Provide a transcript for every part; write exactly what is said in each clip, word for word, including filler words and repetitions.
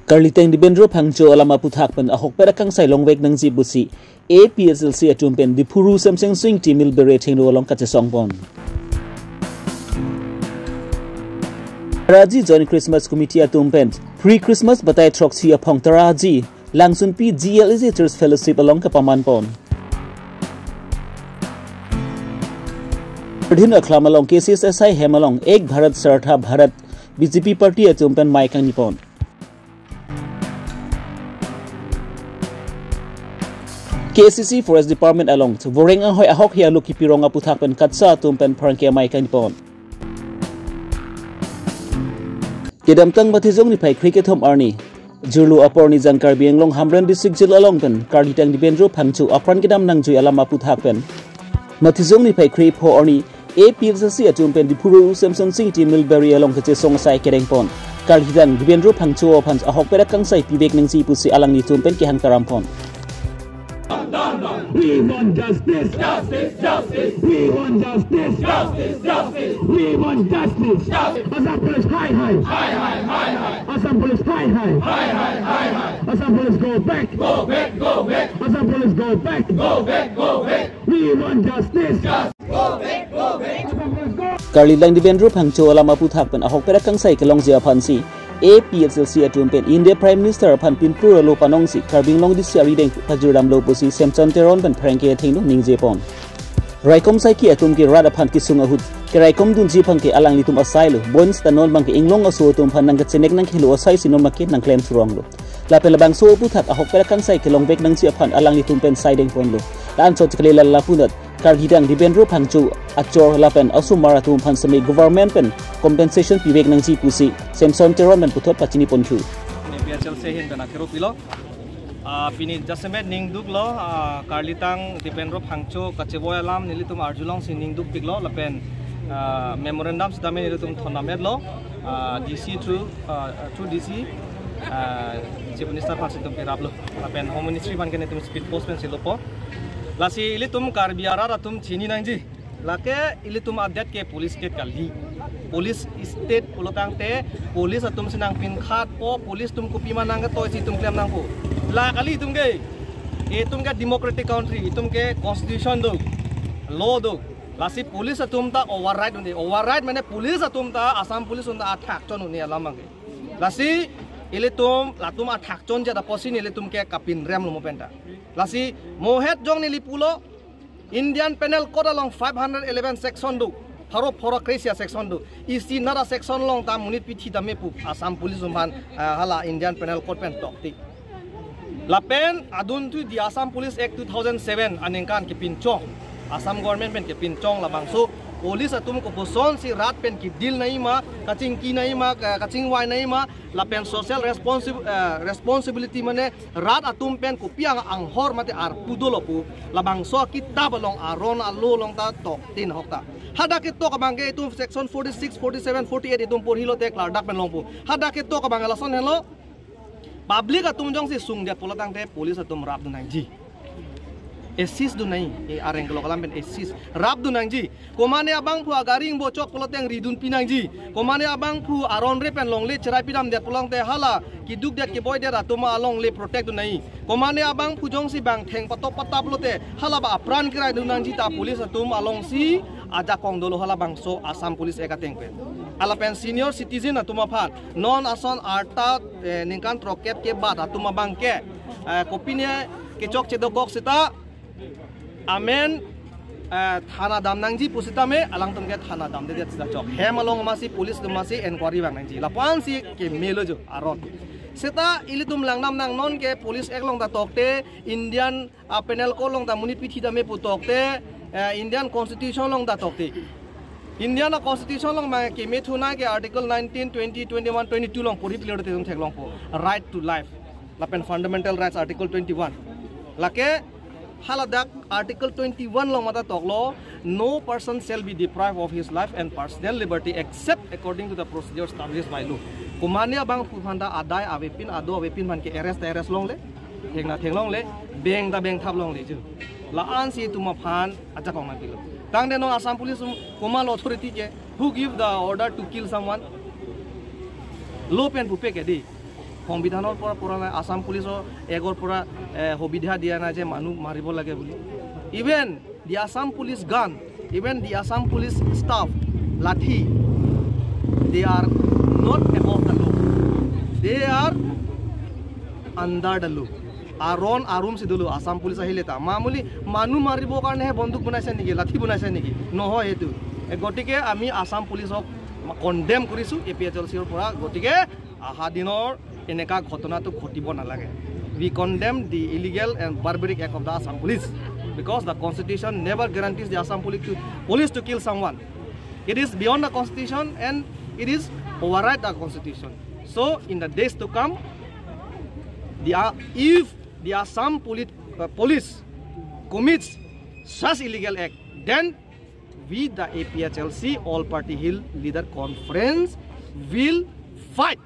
Karlitang Dibendra Phangcho alam aputhak pen ahokpet akangsai longvek nangji pusi A P H L C atum pen Diphu Rural Semson Sing Ingti Millbury athengno along kachesong pon. Taraji Joint Christmas Committee atum pen Pre-Christmas Batai Throksi aphong Taraji Langsunpi G L A C Church Fellowship along kapaman pon. Ardhin Akhlam along K C S S I hem along Ek Bharat Shreshtha Bharat B J P party atum pen mei kangni pon. K C C Forest Department along Voreng ahoi ahok hia luki pirong aputhak pen katsa atum pen pherangke mei kangni pon. Kedamtang Matijong niphai kre kethom arni, Jirlo apor nijan Karbi Anglong Hamren District Jail along pen Karlitang Dibendra Phangcho apran kedam nangjui alam aputhak pen Matijong niphai kre pho arni A P H L C atum pen Diphu Rural Semson Sing Ingti Millbury along kachesong asai kereng pon. Karlitang Dibendra Phangcho aphan ahokpet akangsai pivek nangji pusi alanglitum pen kehang taram pon. We want justice. Justice, justice. We want justice. Justice, justice. We want justice. Justice. Assam Police, hi, hi. Hi, hi, hi, hi. Assam Police, hi, hi. Hi, hi, hi, hi. Assam Police, go back. Go back, go back. Assam Police, go back. Go back, go back. We want justice. Justice. Karlitang Dibendra Phangcho alam aputhak pen ahokpet akangsai kelongji aphansi A P H L C atum pen India Prime Minister aphan pinpur alo panongsi Karbi Anglong D C arideng pajir damlo pusi Semson Teron pen pherangke athengno ningje pon. Raikom saiki atum ke rat aphan kesung ahut keraikom dunji aphan ke alanglitum asai lo, bonta non abang ke inglong aso atum aphan nangkachenek nangkhelo asai si non make nangklem surong lo. Lapen labangso aputhak ahokpet akangsai kelongvek nangji aphan alanglitum pen sai deng ponlo. La-anchot chekali la lapunat Karlitang Dibendra Phangcho achor lapen asomar atum aphan seme government pen compensation pivek nangji pusi Semson Teron pen puthot pachini ponthu. Pini A P H L C ahin pen akero pilo. Ah, pini jasemet ningduk lo, ah, Karlitang Dibendra Phangcho kachevoi alam nelitum arjulongsi ningduk piklo lapen, ah, memorandum sitame nelitum thondam-et lo, ah, D C through, ah, through D C, ah, Chief Minister aphan si itum pirap lo. Lapen Home Ministry aphan ke nelitum speed post pensi lopo. Lasi ilitum Karbi arat atum chini nangji. Lake ilitum adet ke police state kali. Police state pulotangte police atum si nangpinkhatpo, police atum kopima nangketoi si itum klem nangpo. La kali itum ke. Itum ke democratic country, itum ke constitution do, law do. Lasi police atum ta override un-e. Override mane police atum ta, Assam Police atum ta athak chon un-e alam abang ke. Lasi ilitum, latum athak chonji apotsi nelitum ke kapinrem lo mo penta. Lasi mohet jong neli pulo, Indian Penal Code along five hundred eleven section do, pharo pharo kre-isi a-section do. Isi nara section along ta monit pithi tame pu Assam Police atum aphan, ah, hala Indian Penal Code pen tokte. Lapen adunthu di Assam Police Act two thousand seven aningkan kepinchong, Assam government pen kepinchong labangso police atum koposonsi rat pen kedeal nangji ma, kachingki nangji ma, ka-, kachingvai nangji ma, lapen social responsi-, eh, responsibility mane rat atum pen kopi ang anghor mate arpu dolo pu labangso kitab along aron alo along ta tokte nahok ta. Hadak ketok abang ke itum section forty-six, forty-seven, forty-eight itum porhi lote klardak pen longpo. Hadak ketok abang lason helo. Public atum jongsi sungdet pulotangte police atum rapdun nangji. Assist dun nangji, e areng kelok alam pen assist. Rapdun nangji. Komane abangphu agari ingbochok pulote ridunpi nangji. Komane abangphu aron re pen longle cherai pidamdet pulotangte hala kedukdet keboidet atum alongle protect dun nangji. Komane abangphu jongsi bang theng patok patap lote hala ba apran keraidun nangji ta police atum alongsi ajakong dolo halabangso Assam Police Act ateng pen. Lapen senior citizen atum aphan non ason arta, eh, ningkan throkkep ke bat atum abang ke, eh, kopine kechokche dokok seta amen, eh, thana dam nangji pusitame alangtum ke thana damdedet seta chok. Hem along masi police atum masi enquiry vang nangji. Lapu-ansi kemelo jo aron. Seta ilitum langdam nang, non ke Police Act along ta tokte, Indian a-Penal Code along ta monit pithi tame pu tokte, eh, Indian Constitution along ta tokte. Indian a-Constitution along ma kemethu nai ke Article nineteen, twenty, twenty-one, twenty-two along porhi pile te itum theklongpo. Right to life. Lapen fundamental rights Article twenty-one. Lake haladak Article twenty-one along mata toklo, "No person shall be deprived of his life and personal liberty except according to the procedure established by law." Komane abangphu aphan ta adai avepin, ado avepin aphan ke arrest ta arrest longle, thengna theng longle, beng ta bengthap longle ju. La-ansi itum aphan ajakong nangpilo. Tangte non Assam Police um, komat lo authority ke, who give the order to kill someone? Law pen pupe ke di. সংবিধানৰ পৰা পৰা নাই, আছাম পুলিচৰ এক্টৰ পৰা এ, সুবিধা দিয়া নাই যে মানুহ মাৰিব লাগে বুলি। Even the Assam police gun, even the Assam police staff, lathi, they are not above the law. They are under the law. Aron arum si dolo Assam police ahile ta. Mamuli মানুহ মাৰিবৰ কাৰণেহে বন্দুক বনাইছে নেকি, লাঠি বনাইছে নেকি? নহয় এইটো। এ, গতিকে আমি আছাম পুলিচক কণ্ডেম কৰিছো এ পি এইচ এল চিৰ পৰা। গতিকে অহা দিনৰ এনেকা ঘটনাটো ঘটিব নালাগে। We condemn the illegal and barbaric act of the Assam police because the constitution never guarantees the Assam police to, police to kill someone. It is beyond the constitution and it is override the constitution. So in the days to come, the, uh, if the Assam polit-, uh, police commits such illegal act, then we, the A P H L C, All Party Hill Leader Conference, will fight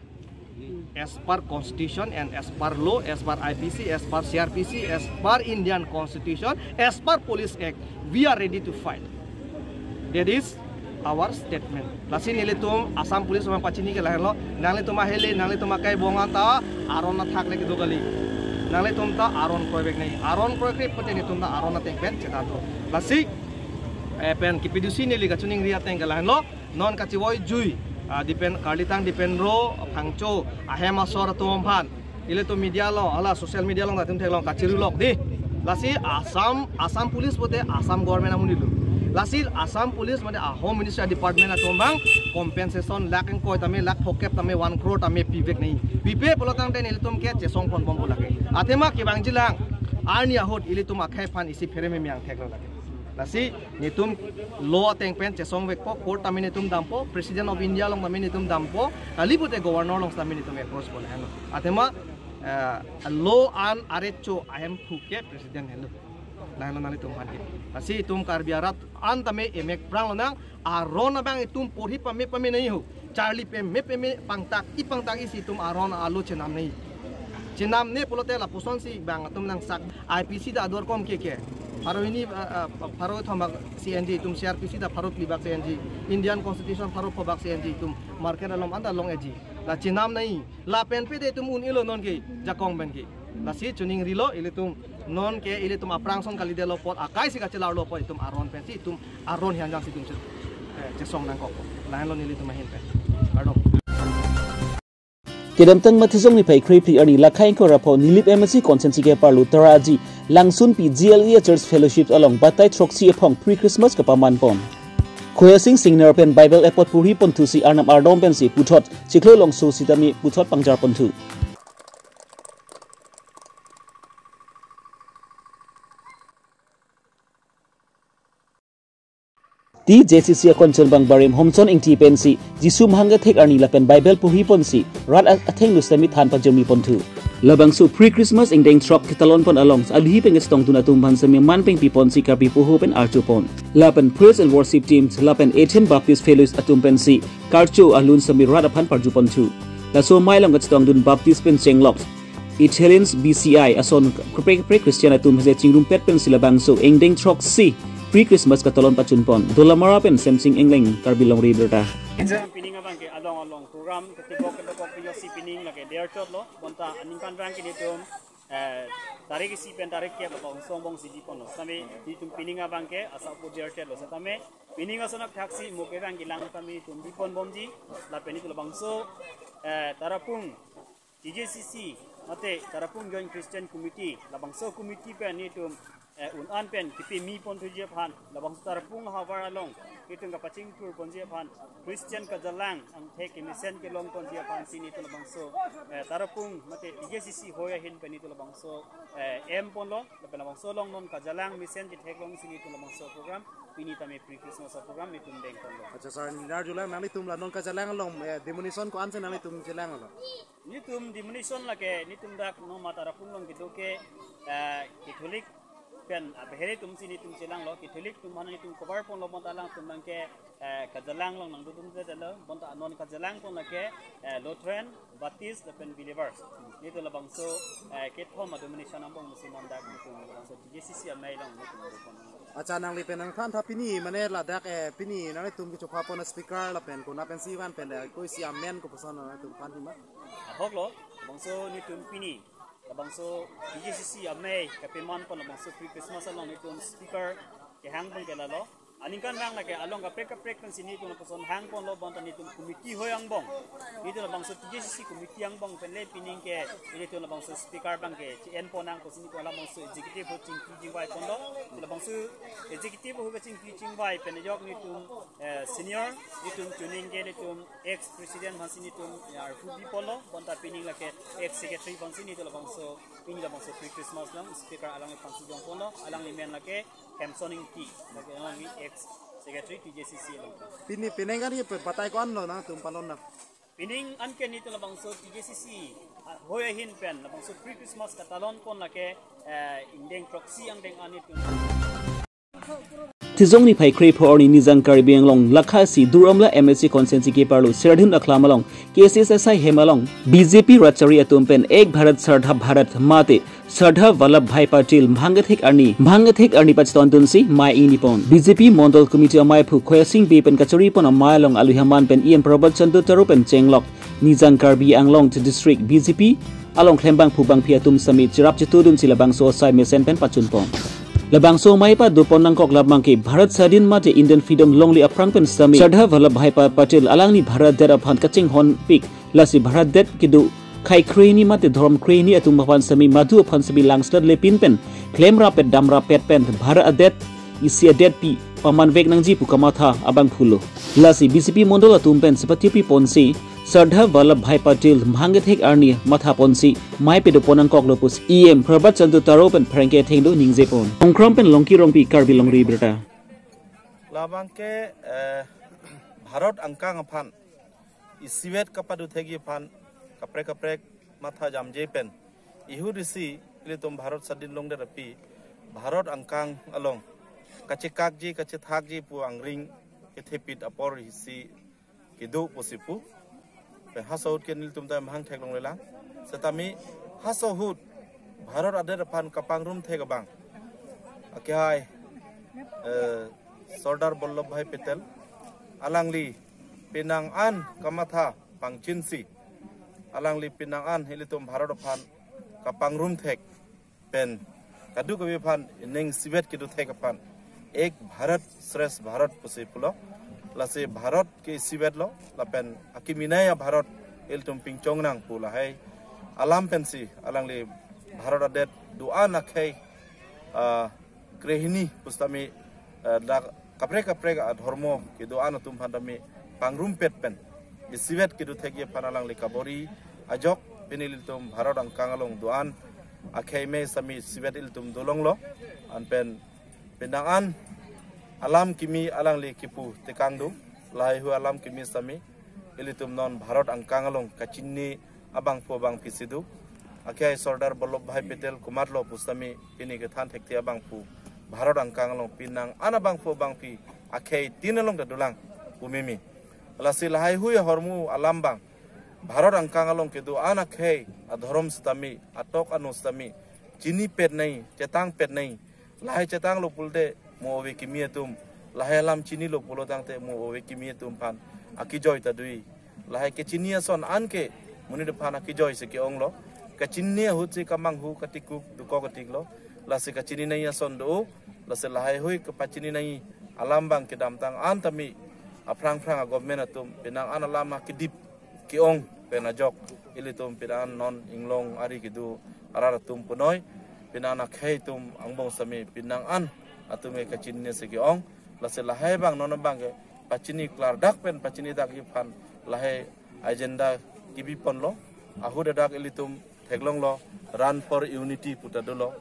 as per constitution and as per law, as per I P C, as per C R P C, as per Indian constitution, as per Police Act. We are ready to fight. That is our statement. Lasi nelitum Assam police ma pachini ke lahenlo, nanglitum ahele, nanglitum akai bongan ta aron athak le kedo kali. Nanglitum ta aron kroivek nangji. Aron kroikre pute nelitum ta aron ateng pen chetan to. Lasi, eh, pen kipidusi neli kachiningri ateng ke lahenlo, non kachivoijui, ah, dipen karlitang dipen ro, phangcho, ahem asor atum aphan. Ilitum media along, hala social media along atum theklong kachirulok di. Lasi Assam, Assam police pute Assam government amonit lo. Lasi Assam police mate a Home Ministry department atum abang compensation lakh ingkoi tame, lakh phokep tame, one crore tame pivek nangji. Pipe pulo tangte nelitum ke chesong ponbom pu lake. Athema kevangjilang arni ahut ilitum akhei aphan isi phere memiang theklo lake. Lasi netum law ateng pen chesongvekpo, court tame netum dampo, President of India along tame netum dampo, kali pute Governor along tame netum approach po lahenlo. Athema, eh, law an arecho ahemphu ke President henlo. Lahenlo nanglitum aphan ke. Lasi itum Karbi arat an tame emek prang lonang, aron abang itum porhi pame pame nangji ho. Charli peme peme pangtak i pangtak isi itum aron alo chenam nangji. Chenam ne pulote lapuson si bang atum nangsak I P C ta ador kom ke ke. Pharo hini, ah, ah, pharo thom bak C N G itum, C R P C ta pharo phli bak C N G. Indian Constitution pharo pho bak C N G itum. Market along anta long eji. La chenam nangji. Lapen pete itum un-elo non ke jakong pen ke. Lasi chiningrilo ilitum non ke ilitum aphrang ason kalidetlo apot akai si kachelarlo apot itum aron pensi itum aron hianjang si itum che-, eh, chesong nangkok. Lahenlo nelitum ahin pen. Kardom. Kedamtang Matijong niphai krephli arni lakhai ingkoi ra pho Nilip M A C constituency ke parlu tara aji Langsunpi G L E A Church Fellowship along batai throksi aphong pre-Christmas kapaman pon. Khoyasing Singnar pen Bible apot porhi ponthusi Arnam ardom pensi puthot chiklo longso sitame puthot pangjar ponthu. T J C C akon chonbang barim Homson Ingti pensi Jisu mahang kethek arni lapen Bible porhi ponsi rat a-, athengno sitame than pajirmi ponthu. Labangso pre-Christmas ingdeng throk ketalon pon along alihi pen kachetongdun atum aphan sitame man pengpi ponsi karpi poho pen archo pon. Lapen Praise and Worship Team lapen Athens Baptist Fellowship atum pensi karcho alun sitame rat aphan parju ponthu. Laso amei along kachetongdun Baptist pen chenglok Italians B C I ason kaprek kaprek Christian atum hese chingrumpet pensi labangso ingdeng throksi pre-Christmas katalon pachun pon. Dolamara pen Semsing Engleng, Karbi Longri Abirta. Pining abang ke along along program ketibok ketibok pinyosi pining lake der chot lo, bonta aningkan rang ke netum, eh, tarik isi pen tarik ke abang song bong sidi pon lo. Sitame netum pining abang ke asa po der chot lo. Sitame pining ason akthaksi mo ke bang kelang sitame netum dipon bomji, lapen netum labangso, eh, Tarapung T J C C, mate Tarapung Joint Christian Committee, labangso committee pen netum, eh, un-an pen kipimi ponthuji aphan, labangso Tarapung havar along netum kapachingthur ponji aphan, Christian kajalang angthek kemesen kelong ponji aphansi netum labangso, eh, Tarapung mate T J C C hoi ahin pen netum labangso, eh, em ponlo, lapen labangso along non kajalang mesen chetheklongsi netum labangso program, pini tame pre-Christmas program netum deng ponlo. Acha sir, nar julang nanglitum la non kajalang along, eh, denomination ko-an si nanglitum chelang lo? Netum denomination lake, netum dak non ma Tarapung along kedo ke, eh, Catholic, Pen abehere atum si netum chelanglo, Catholic atum aphan netum kobar ponlo, bonta alangtum abangke eh, kachelang along nangdodunde lo, bonta non kachelang pon lake eh, Lutheran, Baptist lapen Believers. Netum labangso eh, kethom a-denomination angbong si non dak netum labangso T J C C amei along netum do pon. Accha, nangli pen nangthan tha, pini mane ladak eh, pini nangtum kechokha pon speaker lapen kona pensi van pen le koi si amen kopuson nangtum than thima? Ahok lo, labangso netum pini labangso T J C C amei kapeman pon labangso pre-Christmas along netum speaker kehang abangke lalo. Aningkanvang lake along kaprek kaprek pensi netum lapuson hang ponlo, bonta netum committee hoi angbong, netum labangso T J C C committee angbong pen le pining ke netum labangso speaker abangke chi-en pon nang pusi netum labangso executive ahut chingki chingvai ponlo. Labangso executive ahut kachingki chingvai pen ajok netum eh, senior, netum chuning ke netum ex president aphansi netum eh, arpu bi ponlo, bonta pining lake ex secretary aphansi netum labangso pini labangso pre-Christmas along speaker alangliphan si jong ponlo, alangli men lake Hemson Ingti, lake alangli ex secretary T J C C along. Pini pining an ye batai ko-an lo nangtum palon nang? Pining an ke netum labangso T J C C ah, hoi ahin pen labangso pre-Christmas katalon pon lake eh, ingdeng throksi angdeng an netum. Tijong niphai krepho arni Nijang Karbi Anglong lakha isi Duar Amla M A C constituency keparlo Serdihun Aklam along K C S S I hem along B J P rat chari atum pen Ek Bharat Shraddha Bharat mate Sardar Vallabhbhai Patil bhangkethek arni, bhangkethek arni pachetontun si mei ingni pon. B J P Mondol Committee amaiphu Khoyasing Bey pen kachari pon amei along aluhi aman pen E M Prabhat Chandra Taro pen chenglok Nijang Karbi Anglong District B J P along klembangphu bangphi atum sitame cherap chetudun si labangso asai mesen pen pachun pon. Labangso amei pado pon nangkok labang ke Bharat Sadin mate Indian Freedom longle aphrang pen sitame Sardar Vallabhbhai Pa-, Patil alangli Bharat det aphan kachinghonpik, lasi Bharat det kedo akhei krehini mate dhorom krehini atum aphan sitame madu aphan sitame langselet lepin pen klem rapet dam rapet pen Bharat adet isi adetpi pamanvek nangji pu kamatha abangphu lo. Lasi B J P Mondol atum pen sipathipi ponsi Sardar Vallabhbhai Patil bhangkethek arni matha ponsi mei pado pon nangkoklo pusi E M Prabhat Chandra Taro pen pherangke athengno ningje pon. Ongkram pen Longki Rongpi, Karbi Longri Abirta. Labang ke eh, Bharat angkang aphan isivet kapado thekji aphan kaprek kaprek matha jamje pen ihut isi ilitum Bharat Sadin longdet api Bharat angkang along kachekakji kachethakji pu angring kethepit apor isi kedo pusi pu. Pen haso ahut ke nelitum ta mahang theklonglelang. Sitame haso ahut Bharat adet aphan kapangrum thek abang akhei eh, Sardar Vallabhbhai Patil alangli penang an kamatha pangchinsi alangli penang an ilitum Bharat aphan kapangrum thek pen kadokave aphan ining isivet kedo thek aphan Ek Bharat Shresth Bharat pusi pulo. Lasi Bharat ke isivet lo lapen akimi nei a-Bharat ilitum pingchong nang pu lahai alam pensi alangli Bharat adet do-an akhei ah, krehini pu sitame eh, dak kaprek kaprek adhormo kedo-an atum aphan tame pangrumpet pen isivet kedo thekji aphan alangli kabor-i ajok pini ilitum Bharat angkang along do-an akhei mei sitame isivet ilitum dolonglo. Anpen penang an alam kimi alangli kipu tekang do, lahai hui alam kimi sitame ilitum non Bharat angkang along kachinine abangphu abangphi si do. Akhei Sardar Vallabhbhai Patil komatlo pu sitame pini kethan thekthe abangphu Bharat angkang along penang an abangphu abangphi akhei tin along ta dolang pu meme. Lasi lahai hui ahormu alam abang Bharat angkang along kedo-an akhei adhorom sitame atok anu sitame chinipet nei, chetangpet nei. Lahai chetanglo pulote mo ove kimi atum, lahai alam chinilo pulo tangte mo ove kimi atum aphan akejoi ta do-i. Lahai kechini ason anke monit aphan akejoi si ke-onglo. Kachinine ahut si kamanghu katikuk dokok katiklo. Lasi kachini nei ason do, lasi lahai hui kepachini nei alam abang kedamtang an tame aphrang phrang a-government atum penang an alam akedip ke-ong pen ajok ilitum penang an non inglong ari kedo arat atum punoi penang an akhei atum angbong sitame penang an atum ke kachinine si ke-ong. Lasi lahai abang non abang ke pachini klardak pen pachini dakji aphan lahai agenda kebi ponlo. Ahut adak ilitum theklonglo Run for Unity pu ta dolo.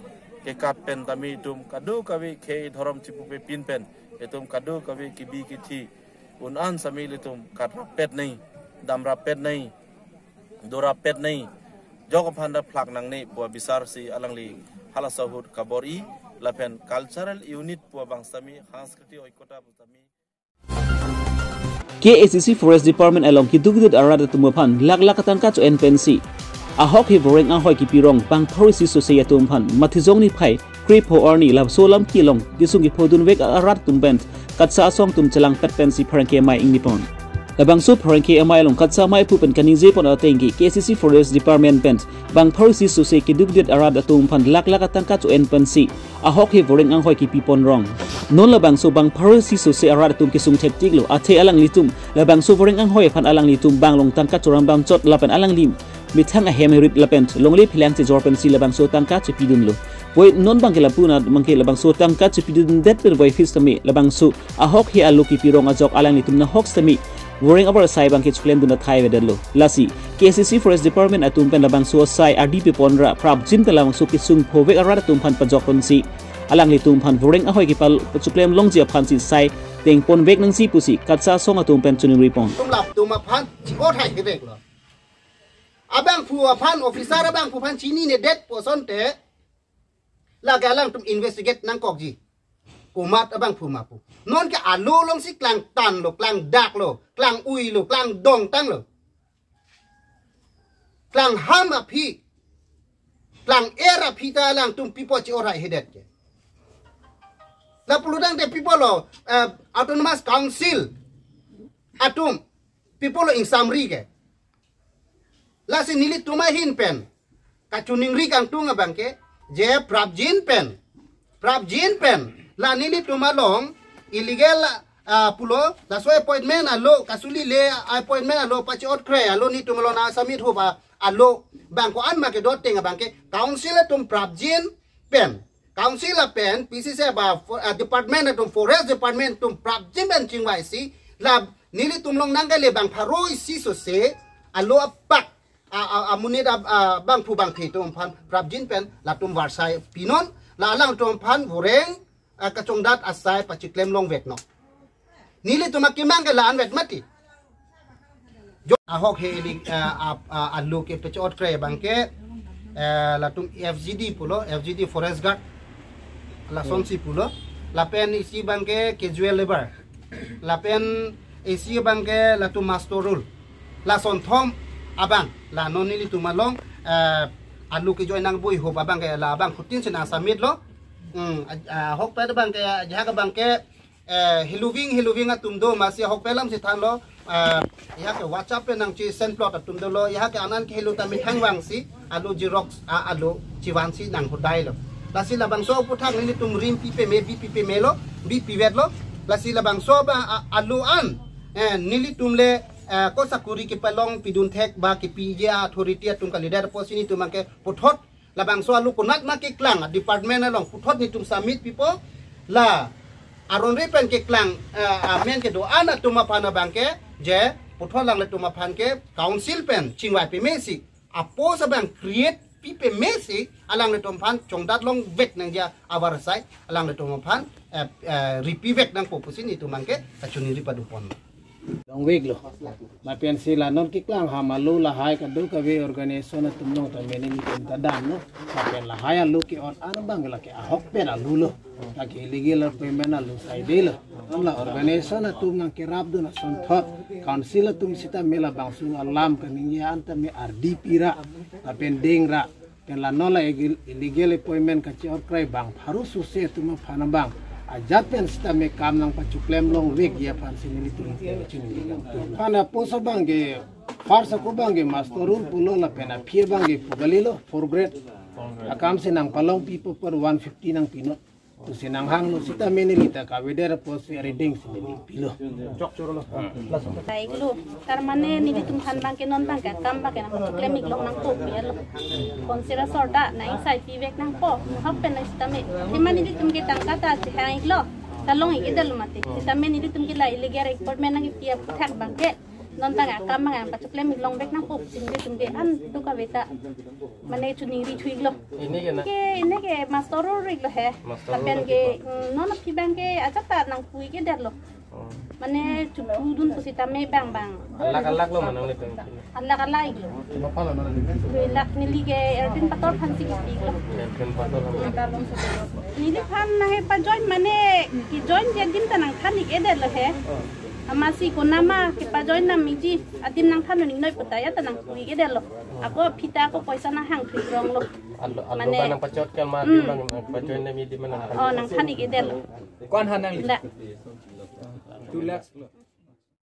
Kekat pen tame itum kadokave khei dhorom chipupe pin pen itum kadokave kebi kethi un an sitame ilitum kat rappet nei, dam rappet nei, do rappet nei, jok aphan ta phlak nangne pu abisar si alangli halaso ahut kabor-i. lapen cultural unit pu abang sitame, sanskriti oikota pu sitame. K A C C Forest Department along keduk kidut arat atum aphan lakh lakh atangka cho-en pensi ahok he voreng ahoi kepirong bang pharo isi sose atum aphan Matijong niphai krepho arni laso alam kelong kesung kephodun vek arat atum pen KATSA asong atum chelangpet pensi pherangke amei ingnipon. Labangso pherangke amei along KATSA amei aphu pen kaningje pon ateng ke K A C C Forest Department pen bang pharo isi sose keduk kidut arat atum aphan lakh lakh atangka cho-en pensi ahok he voreng ahoi kepi pon rong. Non labangso bang pharo isi sose arat atum kesung thektik lo, athe alanglitum labangso voreng ahoi aphan alanglitum bang along tangka choram bam chot lapen alangli methang ahem herit lapen longle philang chejor pensi labangso tangka chepidun lo. Voi non bang ke lapu na bang ke labangso tangka chepidun det pen voi fees tame labangso ahok he alo kepirong ajok alanglitum nahok sitame voreng avar asai bang ke choklemdun athai avedetlo. Lasi K A C C Forest Department atum pen labangso asai ardi pepon ra prapjin pen labangso kesung phovek arat atum aphan pajok ponsi alanglitum aphan voreng ahoi kepal pachoklem longji aphansi sai tengpon vek nangji pusi KATSA asong atum pen choningri pon. Tum lap tum aphan chi-ot hai kevek lo. Abangphu aphan, officer abangphu aphan chinine det pu asonte lake alangtum investigate nangkokji. Komat abangphu ma pu. Non ke alo alongsi klangtan lo, klangdak lo, klang-ui lo, klang dongtang lo. Klangham aphi, klang-er aphi ta alangtum pipo chi-ot hai hedet ke. La pulotangte pipo lo, eh, Autonomous Council atum pipo lo ingsamri ke. Lasi nelitum ahin pen kachoningri kangtung abang ke, je prapjin pen, prapjin pen la nelitum along illegal, ah, pulo, laso appointment alo, kasuli le appointment alo pachi-ot kre alo nelitum along na submit ho ba alo bang ko-an ma kedo ateng abang ke council atum prapjin pen, council lapen P C C ba fo-, ah, department atum, forest department atum prapjin pen chingvaisi la nelitum along nangkele bang pharo isi sose alo apak a, a, amonit a, abangphu bangphi atum aphan prapjin pen latum varsai pinon, la alangtum aphan voreng, a, kachongdat asai pachiklem longvek non. Nelitum akemang ke la-an vet mati. Jo ahok he ili, a, a, a, alo kepachi-ot kre abang ke, eh, latum F G D pulo, F G D Forest Guard, lasonsi pulo, lapen isi abang ke casual labour, lapen isi abang ke latum muster roll, lason thom abang, la non nelitum along, eh, alo ke join nang bui hop abang ke la abangphutin si nang submit lo. Hmm, a, a, ahokpet abang ke, ajahak abang ke, eh, heloving, heloving atum do, masi ahokpet alam si thanlo, eh, ajahak ke WhatsApp pen nangchi send plot atum dolo, ajahak ke anan ke helo ta methang vangsi alo xerox, a, alo chivansi nang hodai lo. Lasi labangso aphuthak nelitum rim pi peme, bi pi peme lo, bi pivet lo. Lasi labangso ba, a, alo an, eh, nelitum le, eh, ko sakuri kepalong pidun thek ba kepiji authority atum kalidet apotsi nelitum abang ke puthot labangso alo konat ma keklang, department along puthot nelitum submit pipo, la aron re pen keklang, eh, amen kedo-an atum aphan abang ke, je puthot alanglitum aphan ke council pen chingvai pemesi, a post abang create pi pemesi, alanglitum aphan chongdat longvek nangji avarsai, alanglitum aphan, eh, eh, ripivek nangpo pusi nelitum abang ke kachoningri padopon. Longvek lo. Lapensi la non keklang ham alo lahai kadokave organization atum along ta mene ni pen ta damlo. Lapen lahai alo ke-ot an abang lake ahok pen alo lo. Lake illegal appointment alo saide lo. Non la organization atum nangkerapdun asonthot, council atum sitame labangso alam kaningje an tame ardi pi ra, lapen deng ra. Pen la non la illegal, illegal appointment kachi-ot krai bang pharo sose atum aphan abang ajat pen sitame kam nangpachoklem longvekji aphansi nelitum chini. Aphan a post abang ke first ako abang ke muster roll pulo lapen aphi abang ke pu kalilo, four grade. Akam si nangpalong pipo apot one fifty nangpinon. Pusi nanghanglo sitame neli ta kavedet apotsi arideng si neli pilo. Chok choro lo. Laso. Baik lo. Tar mane nelitum aphan abang ke non abang ke akam abang ke nangpachoklem ik long nangpo pi alo. Konsera sorda nang isai pivek nangpo. Hok pen nang sitame. Thema nelitum ke tangka ta chihang ik lo. Kalong ik edetlo mati. Sitame nelitum ke la illegal appointment nangkepi aphuthak abang ke non abang akam abang pachoklem ik longvek nangpo pusi nelitum ke an dokave ta mane choningri thu ik lo. Ini ke na? Ke, ini ke muster roll ik lo he. Muster roll lapen ke, mm, non aphi abang ke ajat ta nangpu ik edetlo. Oh. Mane chukudun pusitame bang bang. Alak alak lo manang le tong. Alak alak lo. Dui lakh neli ke Ervin Pator aphansi kipi lo. Ervin Pator aphan. Neliphan nangkepajoin mane kejoin ke adim ta nangthan-ik-edet lo he. Amatsi konatma kepajoin nam miji adim nangthan un-iknoi puta ya ta nangthan-ik-edet lo. Ako aphi ta ako poisa nanghang thri rong lo. Alo alo Mane- ba nangpachot kal ma Hmm. adim bang nangpajoin nam miji ma nangthan. Oh, nangthan-ik-edet lo. Ko-an ha nangli? La. Two lakhs lo.